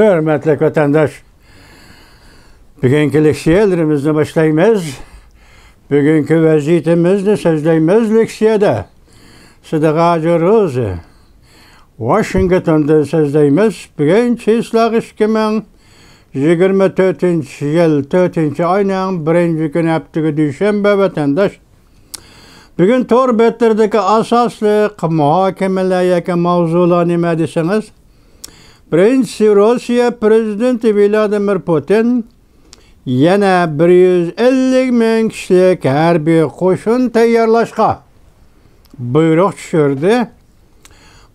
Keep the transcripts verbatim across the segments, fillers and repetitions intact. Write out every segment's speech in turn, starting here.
ھۆرمەتلىك ۋەتەنداش، بۈگۈنكى لېكسىيەلىرىمىزنى باشلايمىز. بۈگۈنكى ۋەزىيىتىمىزنى سۆزلەيمىز لېكسىيەدە. سىدىق ھاجى روزى، ۋاشىنگتوندىن سۆزلەيمىز. بۈگۈن چىسلاغ ئىككى مىڭ يىگىرمە تۆتىنچى يىل، تۆتىنچى ئاينىڭ بىرىنچى كۈنى، ھەپتىگە دۈشەنبە، ۋەتەنداش. بۈگۈن تور بەتلىرىدىكى ئاساسلىق مۇھاكىمىلەر ياكى ماۋزۇلار نېمە دېسىڭىز، بىرىنچىسى، روسىيە پىرېزىدېنتى ۋلادىمىر پۇتىن يەنە بىر يۈز ئەللىك مىڭ كىشىلىك ھەربىي قوشۇن تەييارلاشقا بۇيرۇق چۈشۈردى.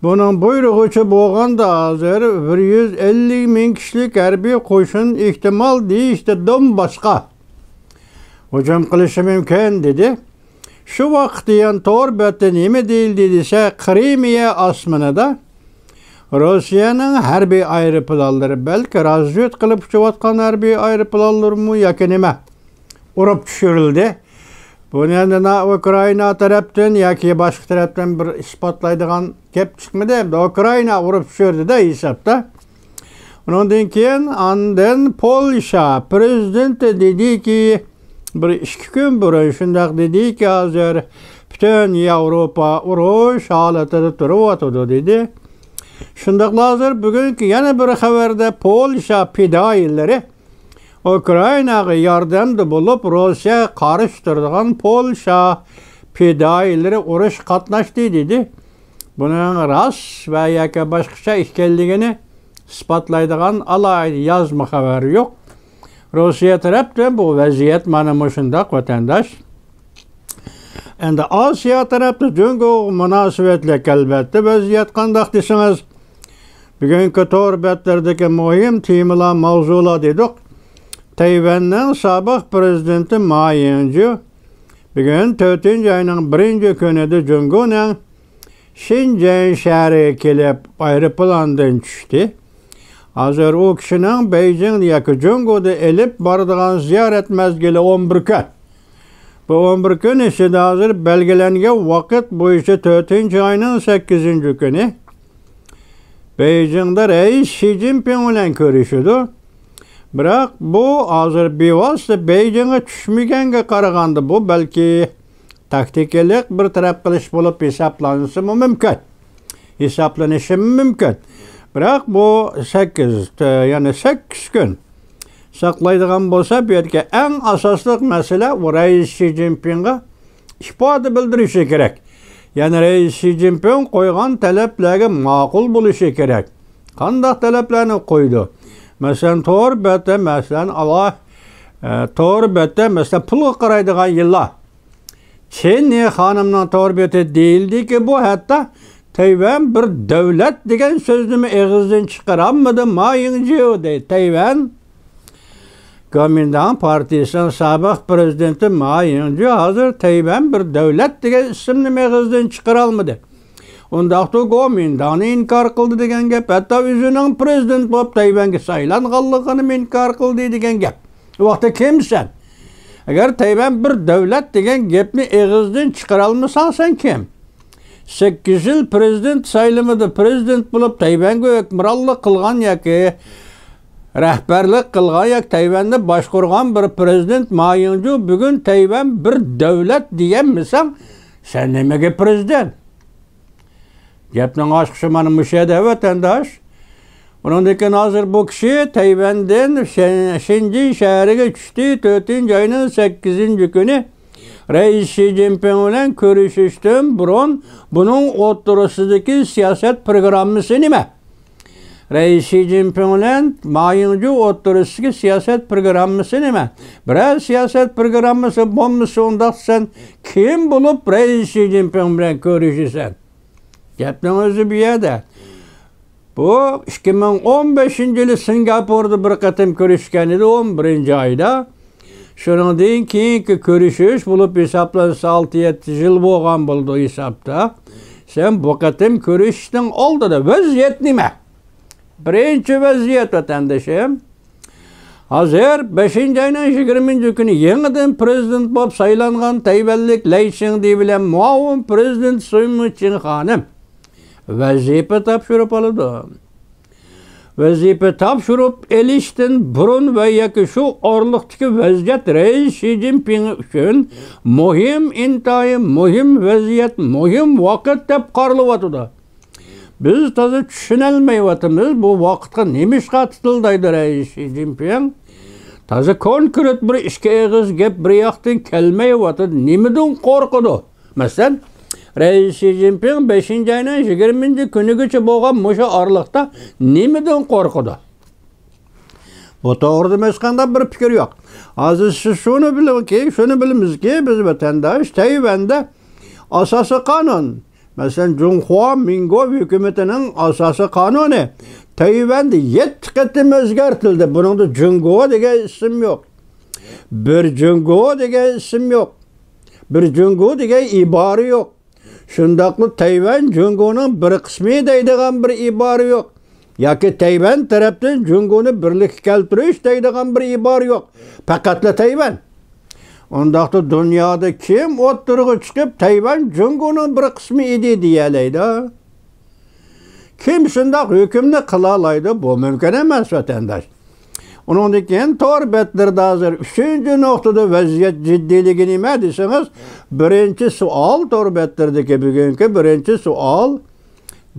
بۇنىڭ بۇيرۇغىچە بولغاندا، ھازىر بىر يۈز ئەللىك مىڭ كىشىلىك ھەربىي قوشۇن ئېھتىمال دېيىشتە دونباسقا ھۇجۇم قىلىشى مۇمكىن، دېدى. شۇ ۋاقىتتا يەنە تور بەتتە نېمە دېيىلدى دېسە، قىرىمىيە ئاسمىنىدا روسىيەنىڭ ھەربىي ئايروپىلانلىرى، بەلكى رازۋېدكا قىلىپ ئۇچۇۋاتقان ھەربىي ئايروپىلانلىرىمۇ ياكى نېمە، ئۇرۇپ چۈشۈرۈلدى. بۇنى ئەمدى نا-، ئۇكرائىنا تەرەپتىن ياكى باشقا تەرەپتىن بىر ئىسپاتلايدىغان گەپ چىقمىدى. ئەمدى ئۇكرائىنا ئۇرۇپ چۈشۈردى-دە ھېسابتا. ئۇنىڭدىن كېيىن ئاندىن پولشا پىرېزىدېنتى دېدىكى، بىر ئىككى كۈن بۇرۇن شۇنداق دېدىكى، ھازىر پۈتۈن ياۋروپا ئۇرۇش ھالىتىدە تۇرۇۋاتىدۇ، دېدى. شۇنداقلا ھازىر بۈگۈنكى يەنە بىر خەۋەردە پولشا پىدائىيلىرى ئۇكرائىناغا ياردەمدە بولۇپ، روسىيەگە قارشى تۇرىدىغان پولشا پىدائىيلىرى ئۇرۇشقا قاتناشتى، دېدى. بۇنىڭ راست ۋە ياكى باشقىچە ئىكەنلىكىنى ئىسپاتلايدىغان ئالاھىدە يازما خەۋەر يوق. روسىيە تەرەپتىن بۇ ۋەزىيەت مانا مۇشۇنداق، ۋەتەنداش. ئەمدى ئاسىيا تەرەپتە جۇڭگوغا مۇناسىۋەتلىك، ئەلۋەتتە، ۋەزىيەت قانداق دېسىڭىز، بۈگۈنكى تور بەتلىرىدىكى مۇھىم تېمىلار، ماۋزۇلار دېدۇق. تەيۋەننىڭ سابىق پىرېزىدېنتى ما يىڭجۇ بۈگۈن تۆتىنچى ئاينىڭ بىرىنچى كۈنىدە جۇڭگونىڭ شىنجەن شەھىرىگە كېلىپ، ئايروپىلاندىن چۈشتى. ھازىر ئۇ كىشىنىڭ بېيجىڭدا ياكى جۇڭگودا ئېلىپ بارىدىغان زىيارەت مەزگىلى ئون بىر كۈن. بۇ ئون بىر كۈن ئىچىدە ھازىر بەلگىلەنگەن ۋاقىت بويىچە تۆتىنچى ئاينىڭ سەككىزىنچى كۈنى بېيجىڭدا رەئىس شى جىنپىڭ بىلەن كۆرۈشىدۇ. بىراق بۇ ھازىر بىۋاسىتە بېيجىڭغا چۈشمىگەنگە قارىغاندا، بۇ بەلكى تاكتىكىلىق بىر تەرەپ قىلىش بولۇپ ھېسابلانسىمۇ مۇمكىن. ھېسابلىنىشىمۇ مۇمكىن. بىراق بۇ سەككىز، يەنى سەككىز كۈن ساقلايدىغان بولسا، بۇ يەردىكى ئەڭ ئاساسلىق مەسىلە، ئۇ رەئىس شى جىنپىڭغا ئىپادە بىلدۈرۈشى كېرەك. يەنى رەئىس شى جىنپىڭ قويغان تەلەپلەرگە ماقۇل بولۇشى كېرەك. قانداق تەلەپلەرنى قويىدۇ؟ مەسىلەن، تور بەتتە، مەسىلەن، ئالا، ئە، تور بەتتە، مەسىلەن، پۇلغا قارايدىغان يىللار. چېن يى خانىمنىڭ تور بېتى دېيىلدىكى، بۇ ھەتتا تەيۋەن بىر دۆلەت دېگەن سۆزنىمۇ ئېغىزدىن چىقىرالمىدى ما يىڭجيۇ، دەيدۇ. تەيۋەن گومىنداڭ پارتىيىسىنىڭ سابىق پىرېزىدېنتى ما يىڭجيۇ ھازىر تەيۋەن بىر دۆلەت دېگەن ئىسىمنىمۇ ئېغىزدىن چىقىرالمىدى. ئۇنداقتا گومىنداڭنى ئىنكار قىلدى دېگەن گەپ، ھەتتا ئۆزىنىڭ پىرېزىدېنت بولۇپ تەيۋەنگە سايلانغانلىقىنىمۇ ئىنكار قىلدى دېگەن گەپ. ئۇ ۋاقىتتا كىمسەن؟ ئەگەر تەيۋەن بىر دۆلەت دېگەن گەپنى ئېغىزدىن چىقىرالمىساڭ، سەن كىم؟ سەككىز يىل پىرېزىدېنت سايلىمىدى، پىرېزىدېنت بولۇپ تەيۋەنگە ھۆكۈمرانلىق قىلغان ياكى رەھبەرلىك قىلغان ياكى تەيۋەننى باشقۇرغان بىر پىرېزىدېنت ما يىڭجۇ بۈگۈن تەيۋەن بىر دۆلەت دېيەلمىسەڭ، سەن نېمىگە پىرېزىدېنت؟ گەپنىڭ ئاچقۇچى مانا مۇشۇ يەردە، ۋەتەنداش. ئۇنىڭدىن كېيىن ھازىر بۇ كىشى تەيۋەندىن شەن-، شېنجېن شەھىرىگە چۈشتى. تۆتىنچى ئاينىڭ سەككىزىنچى كۈنى رەئىس شى جىنپىڭ بىلەن كۆرۈشۈشتىن بۇرۇن بۇنىڭ ئوتتۇرىسىدىكى سىياسەت پروگراممىسى نېمە؟ رەئىس شى جىنپىڭ بىلەن ما يىڭجۇ ئوتتۇرىسىدىكى سىياسەت پروگراممىسى نېمە؟ بىرەر سىياسەت پروگراممىسى بولمىسا، ئۇنداق سەن كىم بولۇپ رەئىس شى جىنپىڭ بىلەن كۆرۈشىسەن؟ گەپنىڭ ئۆزى بۇ يەردە. بۇ ئىككى مىڭ ئون بەشىنچى يىلى سىنگاپوردا بىر قېتىم كۆرۈشكەن ئىدى، ئون بىرىنچى ئايدا. شۇنىڭدىن كېيىنكى كۆرۈشۈش بولۇپ ھېسابلانسا، ئالتە يەتتە يىل بولغان بولىدۇ ھېسابتا. سەن بۇ قېتىم كۆرۈشۈشنىڭ ئالدىدا ۋەزىيەت نېمە؟ بىرىنچى ۋەزىيەت، ۋەتەندىشىم. ھازىر بەشىنچى ئاينىڭ يىگىرمىنچى كۈنى يېڭىدىن پىرېزىدېنت بولۇپ سايلانغان تەيۋەنلىك لەي چىڭدې بىلەن مۇئاۋىن پىرېزىدېنت سۇي مىچىن خانىم ۋەزىپە تاپشۇرۇپ ئالىدۇ. ۋەزىپە تاپشۇرۇپ ئېلىشتىن بۇرۇن ۋە ياكى شۇ ئارىلىقتىكى ۋەزىيەت رەئىس شى جىنپىڭ ئۈچۈن مۇھىم، ئىنتايىن مۇھىم ۋەزىيەت، مۇھىم ۋاقىت دەپ قارىلىۋاتىدۇ. بىز تازا چۈشىنەلمەيۋاتىمىز، بۇ ۋاقىتقا نېمىشقا تىتىلدايدۇ رەئىس شى جىنپىڭ؟ تازا كونكرېت بىر ئىككى ئېغىز گەپ بىر ياقتىن كەلمەيۋاتىدۇ. نېمىدىن قورقىدۇ؟ مەسىلەن، رەئىس شى جىنپىڭ بەشىنچى ئاينىڭ يىگىرمىنچى كۈنىگىچە بولغان مۇشۇ ئارىلىقتا نېمىدىن قورقىدۇ؟ بۇ توغرىدا ھېچقانداق بىر پىكىر يوق. ھازىر سىز شۇنى بىلىڭكى، شۇنى بىلىمىزكى، بىز ۋەتەنداش تەيۋەندە ئاساسىي قانۇن، مەسىلەن، جۇڭخۇا مىنگو ھۆكۈمىتىنىڭ ئاساسىي قانۇنى تەيۋەندە يەتتە قېتىم ئۆزگەرتىلدى. بۇنىڭدا جۇڭگو دېگەن ئىسىم يوق. بىر جۇڭگو دېگەن ئىسىم يوق. بىر جۇڭگو دېگەن ئىبارە يوق. شۇنداقلا تەيۋەن جۇڭگونىڭ بىر قىسمى دەيدىغان بىر ئىبارە يوق. ياكى تەيۋەن تەرەپتىن جۇڭگونى بىرلىككە كەلتۈرۈش دەيدىغان بىر ئىبارە يوق. پەقەتلا تەيۋەن. ئۇنداقتا دۇنيادا كىم ئوتتۇرىغا چىقىپ، تەيۋەن جۇڭگونىڭ بىر قىسمى ئىدى دېيەلەيدۇ؟ كىم شۇنداق ھۆكۈمنى قىلالايدۇ؟ بۇ مۇمكىن ئەمەس، ۋەتەنداش. ئۇنىڭدىن كېيىن تور بەتلىرىدە ھازىر ئۈچىنچى نۇقتىدا ۋەزىيەت جىددىيلىكى نېمە دېسىڭىز، بىرىنچى سوئال، تور بەتلىرىدىكى بۈگۈنكى بىرىنچى سوئال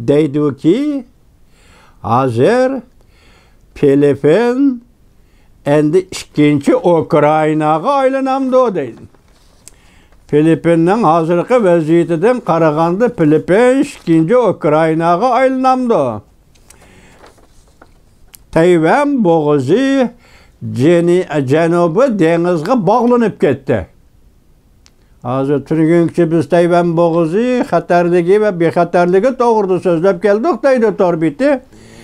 دەيدۇكى، ھازىر فىلىپپىن ئەمدى ئىككىنچى ئۇكرائىناغا ئايلىنامدۇ دەيدۇ. فىلىپپىننىڭ ھازىرقى ۋەزىيىتىدىن قارىغاندا، فىلىپپىن ئىككىنچى ئۇكرائىناغا ئايلىنامدۇ؟ تەيۋەن بوغۇزى جەنۇبىي دېڭىزغا باغلىنىپ كەتتى. ھازىر تۈنۈگۈنگىچە بىز تەيۋەن بوغۇزى خەتەرلىكى ۋە بىخەتەرلىكى توغرىدا سۆزلەپ كەلدۇق، دەيدۇ تور بېتى.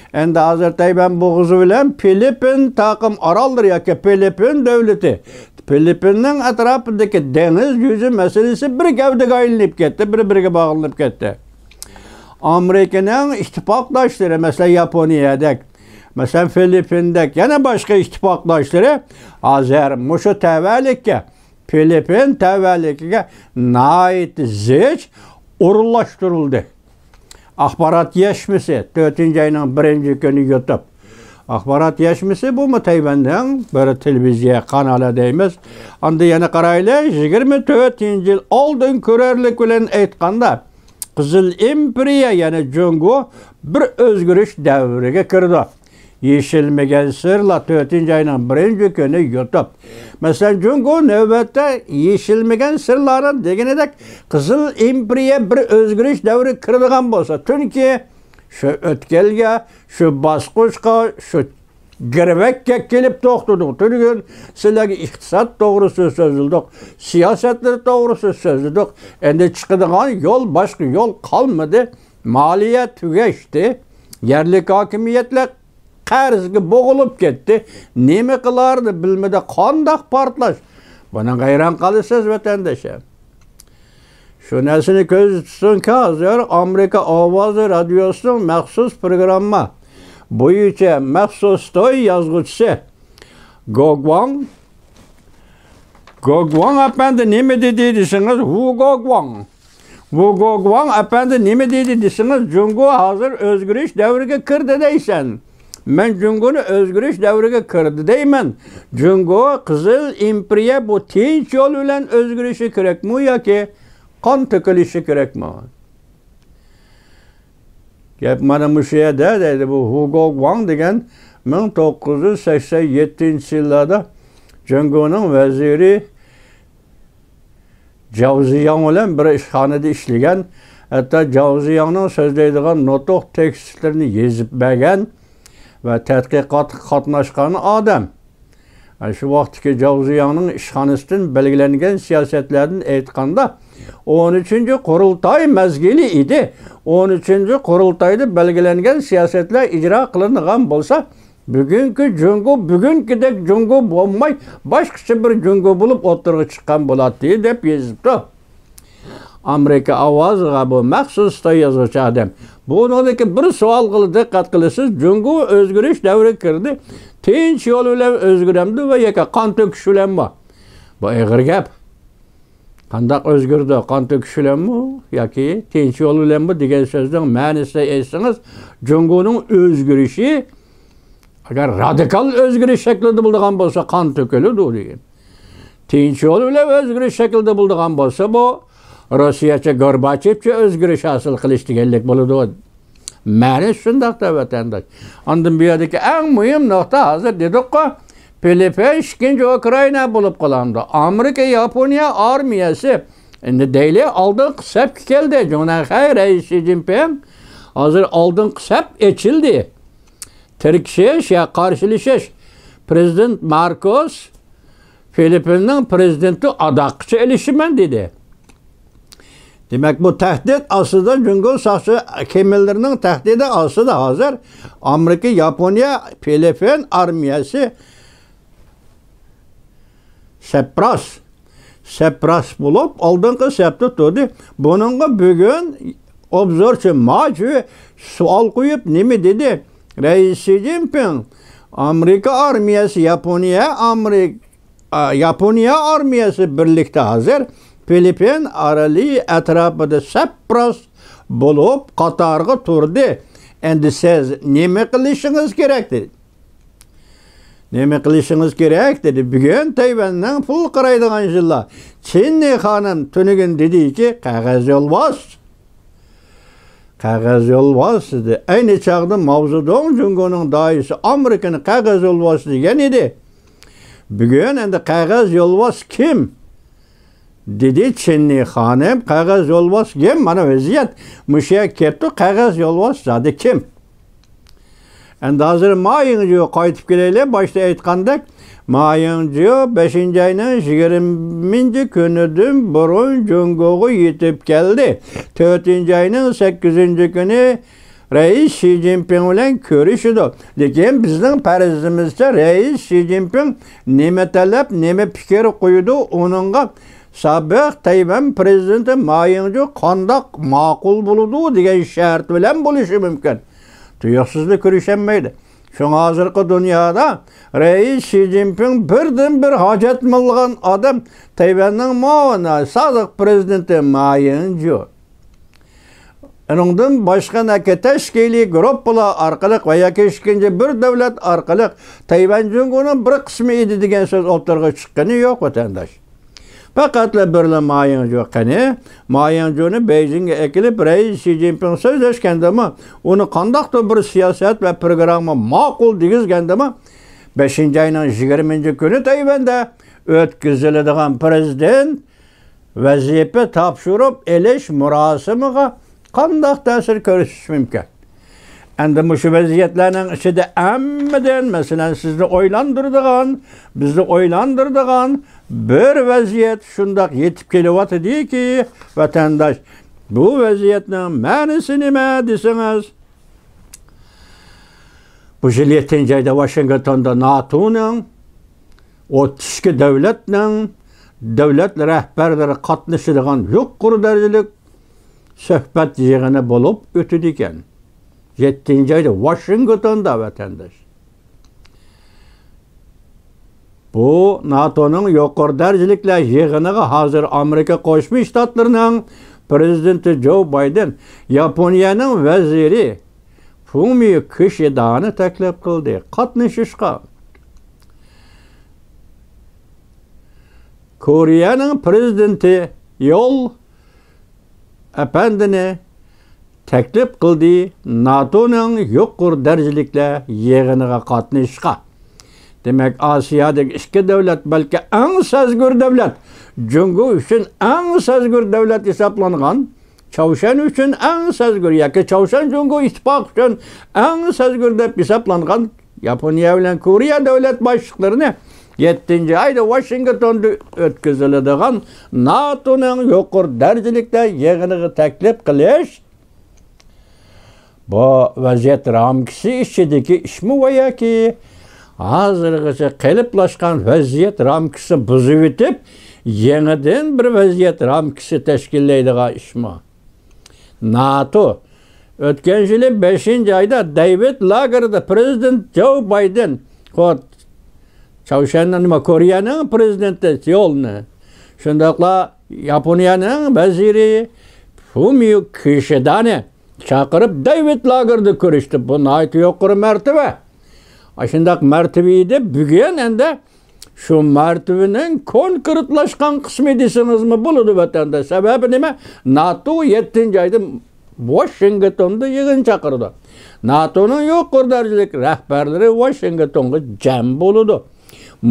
ئەمدى ھازىر تەيۋەن بوغۇزى بىلەن فىلىپپىن تاقىم ئاراللىرى ياكى فىلىپپىن دۆلىتى، فىلىپپىننىڭ ئەتراپىدىكى دېڭىز يۈزى مەسىلىسى بىر گەۋدىگە ئايلىنىپ كەتتى، بىر-بىرىگە باغلىنىپ كەتتى. ئامېرىكىنىڭ ئىتتىپاقداشلىرى، مەسىلەن، ياپونىيەدەك، مەسىلەن، فىلىپپىندەك، يەنە باشقا ئىتتىپاقداشلىرى ھازىر مۇشۇ تەۋەلىككە، فىلىپپىن تەۋەلىكىگە ناھايىتى زىچ ئورۇنلاشتۇرۇلدى. ئاخبارات يەشمىسى، تۆتىنچى ئاينىڭ بىرىنچى كۈنى يۇتۇپ. ئاخبارات يەشمىسى بۇمۇ تەيۋەننىڭ بىر تېلېۋىزىيە قانالى دەيمىز. ئاندىن يەنە قارايلى، يىگىرمە تۆتىنچى يىل ئالدىن كۆرەرلىك بىلەن ئېيتقاندا، قىزىل ئىمپېرىيە، يەنى جۇڭگو بىر ئۆزگىرىش دەۋرىگە كىرىدۇ. يېشىلمىگەن سىرلار، تۆتىنچى ئاينىڭ بىرىنچى كۈنى يۇتۇپ. مەسىلەن، جۇڭگو نۆۋەتتە يېشىلمىگەن سىرلارنىڭ دېگىنىدەك قىزىل ئىمپېرىيە بىر ئۆزگىرىش دەۋرىگە كىرىدىغان بولسا، چۈنكى شۇ ئۆتكەلگە، شۇ باسقۇچقا، شۇ گىرۋەككە كېلىپ توختىدۇق. تۈنۈگۈن سىلەرگە ئىقتىساد توغرىسىدا سۆزلىدۇق، سىياسەتلىرى توغرىسىدا سۆزلىدۇق. ئەمدى چىقىدىغان يول، باشقا يول قالمىدى. مالىيە تۈگەشتى. يەرلىك ھاكىمىيەتلەر قەرزگە بوغۇلۇپ كەتتى. نېمە قىلارنى بىلمىدى. قانداق پارتلاش؟ بۇنىڭغا ھەيران قالىسىز، ۋەتەنداشلار. شۇ نەرسىنى كۆزدە تۇتسۇنكى، ھازىر ئامېرىكا ئاۋازى رادىيوسىنىڭ مەخسۇس پروگرامما بويىچە مەخسۇس توي يازغۇچىسى گوگۋاڭ، گوگۋاڭ ئەپەندى نېمە دېدى دېسىڭىز، ۋۇ گوگۋاڭ، ۋۇ گوگۋاڭ ئەپەندى نېمە دېدى دېسىڭىز، جۇڭگو ھازىر ئۆزگىرىش دەۋرىگە كىردى دەيسەن. مەن جۇڭگونى ئۆزگىرىش دەۋرىگە كىردى دەيمەن. جۇڭگو قىزىل ئىمپېرىيە بۇ تىنچ يول بىلەن ئۆزگىرىشى كېرەكمۇ ياكى قان تۆكۈلۈشى كېرەكمۇ؟ گەپ مانا مۇشۇ يەردە دەيدۇ. بۇ ھۇگو گۇاڭ دېگەن مىڭ توققۇز يۈز سەكسەن يەتتىنچى يىللاردا جۇڭگونىڭ ۋەزىرى جاۋ زىياڭ بىلەن بىر ئىشخانىدا ئىشلىگەن، ھەتتا جاۋ زىياڭنىڭ سۆزلەيدىغان نۇتۇق تېكىستلىرىنى يېزىپ بەرگەن ۋە تەتقىقاتقا قاتناشقان ئادەم. شۇ ۋاقىتتىكى جاۋ زىياڭنىڭ ئىشخانىسىدىن بەلگىلەنگەن سىياسەتلەردىن ئېيتقاندا، ئون ئۈچىنچى قۇرۇلتاي مەزگىلى ئىدى. ئون ئۈچىنچى قۇرۇلتايدا بەلگىلەنگەن سىياسەتلەر ئىجرا قىلىنغان بولسا، بۈگۈنكى جۇڭگو بۈگۈنكىدەك جۇڭگو بولماي، باشقىچە بىر جۇڭگو بولۇپ ئوتتۇرىغا چىققان بولاتتى، دەپ يېزىپتۇ. ئامېرىكا ئاۋازىغا بۇ مەخسۇس توي يازغۇچى ئادەم. بۇنىڭدىكى بىر سوئالغىلا دىققەت قىلىسىز، جۇڭگو ئۆزگىرىش دەۋرىگە كىردى. تىنچ يول بىلەن ئۆزگىرەمدۇ ۋە ياكى قان تۆكۈش بىلەنمۇ؟ بۇ ئېغىر گەپ. قانداق ئۆزگىرىدۇ؟ قان تۆكۈش بىلەنمۇ ياكى تىنچ يول بىلەنمۇ دېگەن سۆزنىڭ مەنىسىنى ئېيتسىڭىز، جۇڭگونىڭ ئۆزگىرىشى ئەگەر رادىكال ئۆزگىرىش شەكلىدە بولىدىغان بولسا، قان تۆكۈلىدۇ دېگەن. تىنچ يول بىلەن ئۆزگىرىش شەكلىدە بولىدىغان بولسا، بۇ روسىيەچە، گورباچېۋچە ئۆزگىرىش ھاسىل قىلىش دېگەنلىك بولىدۇ. مەنى شۇنداقتا، ۋەتەنداش. ئاندىن بۇ يەردىكى ئەڭ مۇھىم نۇقتا، ھازىر دېدۇققۇ، فىلىپپىن ئىككىنچى ئۇكرائىنا بولۇپ قالامدۇ؟ ئامېرىكا، ياپونىيە ئارمىيەسى ئەمدى دەيلى ئالدىنقى سەپكە كەلدى. جۇڭنەنخەي رەئىس شى جىنپىڭ ھازىر ئالدىنقى سەپ ئېچىلدى. تىركىشىش يا قارشىلىشىش. پرېزىدېنت ماركوس فىلىپپىننىڭ پرېزىدېنتى ئاداققىچە ئېلىشىمەن دېدى. دېمەك، بۇ تەھدىت ئاستىدا، جۇڭگو ساقچى كېمىلىرىنىڭ تەھدىتى ئاستىدا ھازىر ئامېرىكا، ياپونىيە، فىلىپپىن ئارمىيەسى سەپراس، سەپراس بولۇپ، ئالدىنقى سەپتە تۇردى. بۇنىڭغا بۈگۈن ئوبزورچى ماجۈ سوئال قويۇپ، نېمە دېدى؟ رەئىس شى جىنپىڭ، ئامېرىكا ئارمىيەسى، ياپونىيە، ئامېرىك-، ئا، ياپونىيە ئارمىيەسى بىرلىكتە ھازىر فىلىپپىن ئارىلى ئەتراپىدا سەپراس بولۇپ قاتارغا تۇردى. ئەمدى سىز نېمە قىلىشىڭىز كېرەك؟ دېدى. نېمە قىلىشىڭىز كېرەك؟ دېدى. بۈگۈن تەيۋەننىڭ پۇل قارايدىغان يىللار. چىننى خانىم تۈنۈگۈن دېدىكى، قەغەز يولۋاس. قەغەز يولۋاس دېدى. ئەينى چاغدا ماۋزېدۇڭ جۇڭگونىڭ داھىيسى، ئامېرىكىنى قەغەز يولۋاس دېگەن ئىدى. بۈگۈن ئەمدى قەغەز يولۋاس كىم؟ دېدى چىننى خانىم. قەغەز يولۋاس كىم؟ مانا ۋەزىيەت. مۇشۇ يەرگە كەپتۇ، قەغەز يولۋاس زادى كىم؟ ئەمدى ھازىر ما يىڭجۇ قايتىپ كېلەيلى. باشتا ئېيتقاندەك، ما يىڭجۇ بەشىنچى ئاينىڭ يىگىرمىنچى كۈنىدىن بۇرۇن جۇڭگوغا يېتىپ كەلدى. تۆتىنچى ئاينىڭ سەككىزىنچى كۈنى رەئىس شى جىنپىڭ بىلەن كۆرۈشىدۇ. لېكىن بىزنىڭ پەرىزىمىزچە، رەئىس شى جىنپىڭ نېمە تەلەپ، نېمە پىكىر قويىدۇ، ئۇنىڭغا سابىق تەيۋەن پرېزىدېنتى ما يىڭجۇ قانداق ماقۇل بولىدۇ دېگەن شەرت بىلەن بولۇشى مۇمكىن. تۇيۇقسىزلا كۆرۈشەلمەيدۇ. شۇڭا ھازىرقى دۇنيادا رەئىس شى جىنپىڭ بىردىنبىر ھاجەتمەنلىگەن ئادەم تەيۋەننىڭ مۇئاۋىن سابىق پرېزىدېنتى ما يىڭجۇ. ئۇنىڭدىن باشقا نەكى تەشكىلىي گۇرۇپپىلار ئارقىلىق ۋە ياكى ئىككىنچى بىر دۆلەت ئارقىلىق تەيۋەن جۇڭگونىڭ بىر قىسمى ئىدى دېگەن سۆز ئوتتۇرىغا چىققىنى يوق، ۋەتەنداش. پەقەتلا بىرلا ما يىڭجۇ قېنى؟ ما يىڭجۇنى بېيجىڭغا ئەكېلىپ، رەئىس شى جىنپىڭ سۆزلەشكەندىمۇ، ئۇنى قانداقتۇر بىر سىياسەت ۋە پروگرامما ماقۇل دېگۈزگەندىمۇ، بەشىنچى ئاينىڭ يىگىرمىنچى كۈنى تەيۋەندە ئۆتكۈزۈلىدىغان پرېزىدېنت ۋەزىپە تاپشۇرۇپ ئېلىش مۇراسىمىغا قانداق تەسىر كۆرسىتىشى مۇمكىن؟ ئەمدى مۇشۇ ۋەزىيەتلەرنىڭ ئىچىدە ھەممىدىن، مەسىلەن، سىزنى ئويلاندۇرىدىغان، بىزنى ئويلاندۇرىدىغان بىر ۋەزىيەت شۇنداق يېتىپ كېلىۋاتىدىكى، ۋەتەنداش، بۇ ۋەزىيەتنىڭ مەنىسى نېمە دېسىڭىز، بۇ يىل يەتتىنچى ئايدا ۋاشىنگتوندا ناتونىڭ ئوتتۇز ئىككى دۆلەتنىڭ دۆلەت رەھبەرلىرى قاتنىشىدىغان يۇقىرى دەرىجىلىك سۆھبەت يىغىنى بولۇپ ئۆتىدىكەن. يەتتىنچى ئايدا ۋاشىنگتوندا، ۋەتەنداش. بۇ ناتونىڭ يۇقىرى دەرىجىلىكلەر يىغىنىغا ھازىر ئامېرىكا قوشما شتاتلىرىنىڭ پرېزىدېنتى جو بايدېن، ياپونىيەنىڭ ۋەزىرى فۇمىيو كىشىدانى تەكلىپ قىلدى قاتنىشىشقا. كورېيەنىڭ پرېزىدېنتى يول ئەپەندىنى تەكلىپ قىلدى ناتونىڭ يۇقىرى دەرىجىلىكلەر يىغىنىغا قاتنىشىشقا. دېمەك، ئاسىيادىكى ئىككى دۆلەت، بەلكى ئەڭ سەزگۈر دۆلەت، جۇڭگو ئۈچۈن ئەڭ سەزگۈر دۆلەت ھېسابلانغان، چاۋشيەن ئۈچۈن ئەڭ سەزگۈر ياكى چاۋشيەن جۇڭگو ئىتتىپاقى ئۈچۈن ئەڭ سەزگۈر دەپ ھېسابلانغان ياپونىيە بىلەن كورېيە دۆلەت باشلىقلىرىنى يەتتىنچى ئايدا ۋاشىنگتوندا ئۆتكۈزۈلىدىغان ناتونىڭ يۇقىرى دەرىجىلىكلەر يىغىنىغا تەكلىپ قىلىش، بۇ ۋەزىيەت رامكىسى ئىچىدىكى ئىشمۇ ۋە ياكى ھازىرغىچە قېلىپلاشقان ۋەزىيەت رامكىسىنى بۇزۇۋېتىپ، يېڭىدىن بىر ۋەزىيەت رامكىسى تەشكىللەيدىغان ئىشمۇ؟ ناتو ئۆتكەن يىلى بەشىنچى ئايدا دېۋىد لاگېردا پرېزىدېنت جو بايدېن، خو-، چاۋشيەننىڭ، نېمە، كورېيەنىڭ پرېزىدېنتى سېئولنى، شۇنداقلا ياپونىيەنىڭ ۋەزىرى فۇمىيو كىشىدانى چاقىرىپ، دېۋىد لاگېردا كۆرۈشتى. بۇ ناھايىتى يۇقىرى مەرتىۋە. ئاشۇنداق مەرتىۋە ئىدى، بۈگۈن ئەندى شۇ مەرتىۋىنىڭ كونكرېتلاشقان قىسمى دېسىڭىزمۇ بولىدۇ، ۋەتەنداش. سەۋەبى نېمە؟ ناتو يەتتىنچى ئايدا ۋاشىنگتوندا يىغىن چاقىرىدۇ. ناتونىڭ يۇقىرى دەرىجىلىك رەھبەرلىرى ۋاشىنگتونغا جەم بولىدۇ.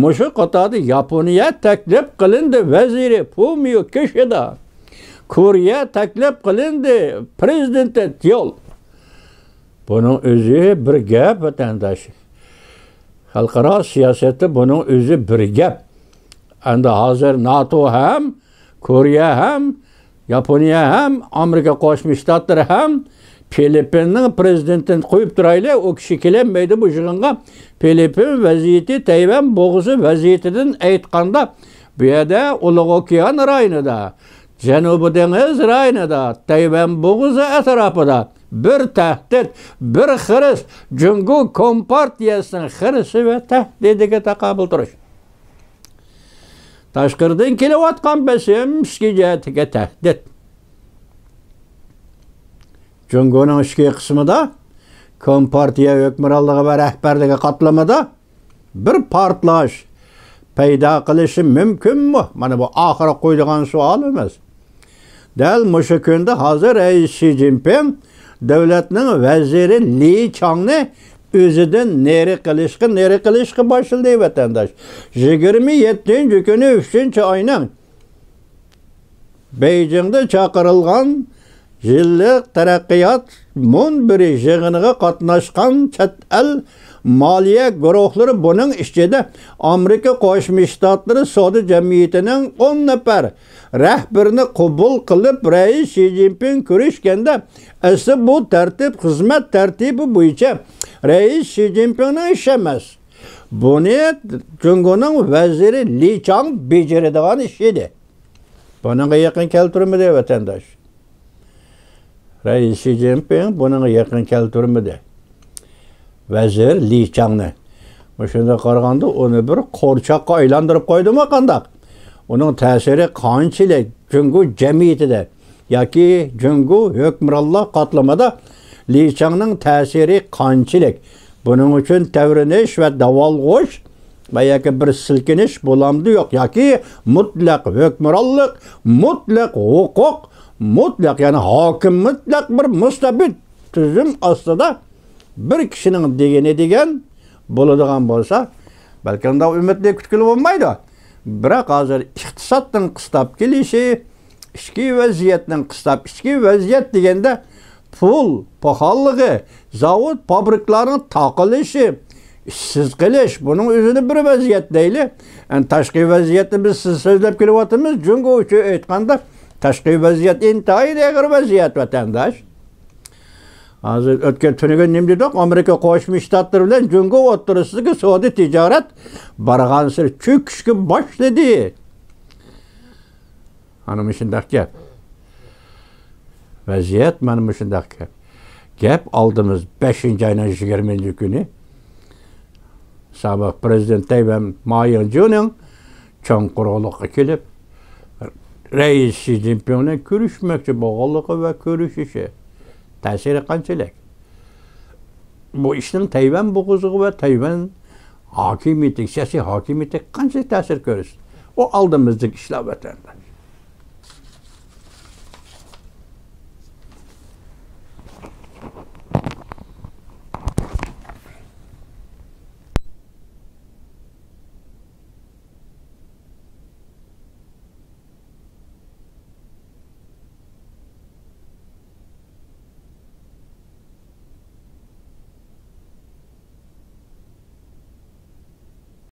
مۇشۇ قاتاردا ياپونىيە تەكلىپ قىلىندى، ۋەزىرى فۇمىيو كىشىدا. كورېيە تەكلىپ قىلىندى، پرېزىدېنتى تيول. بۇنىڭ ئۆزى بىر گەپ، ۋەتەنداش. خەلقئارا سىياسەتتە بۇنىڭ ئۆزى بىر گەپ. ئەمدى ھازىر ناتو ھەم، كورېيە ھەم، ياپونىيە ھەم، ئامېرىكا قوشما شتاتلىرى ھەم فىلىپپىننىڭ پرېزىدېنتىنى قويۇپ تۇرايلى، ئۇ كىشى كېلەلمەيدۇ بۇ يىغىنغا. فىلىپپىن ۋەزىيىتى تەيۋەن بوغۇزى ۋەزىيىتىدىن ئېيتقاندا، بۇ يەردە ئۇلۇغ ئوكيان رايونىدا، جەنۇبىي دېڭىز رايونىدا، تەيۋەن بوغۇزى ئەتراپىدا بىر تەھدىت، بىر خىرىس، جۇڭگو كومپارتىيەسىنىڭ خىرىسى ۋە تەھدىتىگە تاقابىل تۇرۇش. تاشقىرىدىن كېلىۋاتقان بېسىم ئىچكى جەھەتتىكى تەھدىت. جۇڭگونىڭ ئىچكى قىسمىدا، كومپارتىيە ھۆكۈمرانلىقى ۋە رەھبەرلىكى قاتلىمىدا بىر پارتلاش پەيدا قىلىشى مۇمكىنمۇ؟ مانا بۇ ئاخىرى قويىدىغان سوئال ئەمەس. دەل مۇشۇ كۈندە ھازىر رەئىس شى جىنپىڭ دۆلەتنىڭ ۋەزىرى لى چاڭنى ئۆزىدىن نېرى قىلىشقا، نېرى قىلىشقا باشلىدى، ۋەتەنداش. يىگىرمە يەتتىنچى كۈنى، ئۈچىنچى ئاينىڭ بېيجىڭدا چاقىرىلغان يىللىق تەرەققىيات مۇنبىرى يىغىنىغا قاتناشقان چەت ئەل مالىيە گۇرۇھلىرى، بۇنىڭ ئىچىدە ئامېرىكا قوشما شتاتلىرى سودا جەمئىيىتىنىڭ ئون نەپەر رەھبىرىنى قوبۇل قىلىپ، رەئىس شى جىنپىڭ كۆرۈشكەندە، ئەسلى بۇ تەرتىپ خىزمەت تەرتىپى بويىچە رەئىس شى جىنپىڭنىڭ ئىشى ئەمەس. بۇنى جۇڭگونىڭ ۋەزىرى لى چاڭ بېجىرىدىغان ئىش ئىدى. بۇنىڭغا يېقىن كەلتۈرمىدى، ۋەتەنداش. رەئىس شى جىنپىڭ بۇنىڭغا يېقىن كەلتۈرمىدى ۋەزىر لى چاڭنى. مۇشۇنداق قارىغاندا، ئۇنى بىر قورچاققا ئايلاندۇرۇپ قويدىمۇ قانداق؟ ئۇنىڭ تەسىرى قانچىلىك جۇڭگو جەمئىيىتىدە ياكى جۇڭگو ھۆكۈمرانلار قاتلىمىدا لى چاڭنىڭ تەسىرى قانچىلىك؟ بۇنىڭ ئۈچۈن تەۋرىنىش ۋە داۋالغۇش ۋە ياكى بىر سىلكىنىش بولامدۇ يوق؟ ياكى مۇتلەق ھۆكۈمرانلىق، مۇتلەق ھوقۇق، مۇتلەق، يەنى ھاكىم، مۇتلەق بىر مۇستەبىت تۈزۈم ئاستىدا بىر كىشىنىڭ دېگىنى دېگەن بولىدىغان بولسا، بەلكىم ئۇنداق ئۈمىدنى كۈتكىلى بولمايدۇ. بىراق ھازىر ئىقتىسادنىڭ قىستاپ كېلىشى، ئىچكى ۋەزىيەتنىڭ قىستاپ، ئىچكى ۋەزىيەت دېگەندە پۇل پاخاللىقى، زاۋۇت، فابرىكىلارنىڭ تاقىلىشى، ئىشسىز قېلىش، بۇنىڭ ئۆزىنى بىر ۋەزىيەت دەيلى. ئەنە تاشقى ۋەزىيەتنى بىز سىز سۆزلەپ كېلىۋاتىمىز، جۇڭگو ئۈچۈن ئېيتقاندا، تاشقى ۋەزىيەت ئىنتايىن ئېغىر ۋەزىيەت، ۋەتەنداش. ھازىر ئۆتكەن تۈنۈگۈن نېمە دېدۇق؟ ئامېرىكا قوشما شتاتلىرى بىلەن جۇڭگو ئوتتۇرىسىدىكى سودا تىجارەت بارغانسېرى چۆكۈشكە باشلىدى. ئانا مۇشۇنداق گەپ. ۋەزىيەت مانا مۇشۇنداق گەپ. گەپ ئالدىمىز بەشىنچى ئاينىڭ يىگىرمىنچى كۈنى سابىق پرېزىدېنت تەيۋەن ما يىڭجۇنىڭ چوڭ قۇرۇقلۇققا كېلىپ، رەئىس شى جىنپىڭ بىلەن كۆرۈشمەكچى بولغانلىقى ۋە كۆرۈشۈشى تەسىرى قانچىلىك؟ بۇ ئىشنىڭ تەيۋەن بوغۇزىغا ۋە تەيۋەن ھاكىمىيىتىگە، سىياسىي ھاكىمىيىتىگە قانچىلىك تەسىر كۆرسىتىدۇ؟ ئۇ ئالدىمىزدىكى ئىشلار، ۋەتەنداش.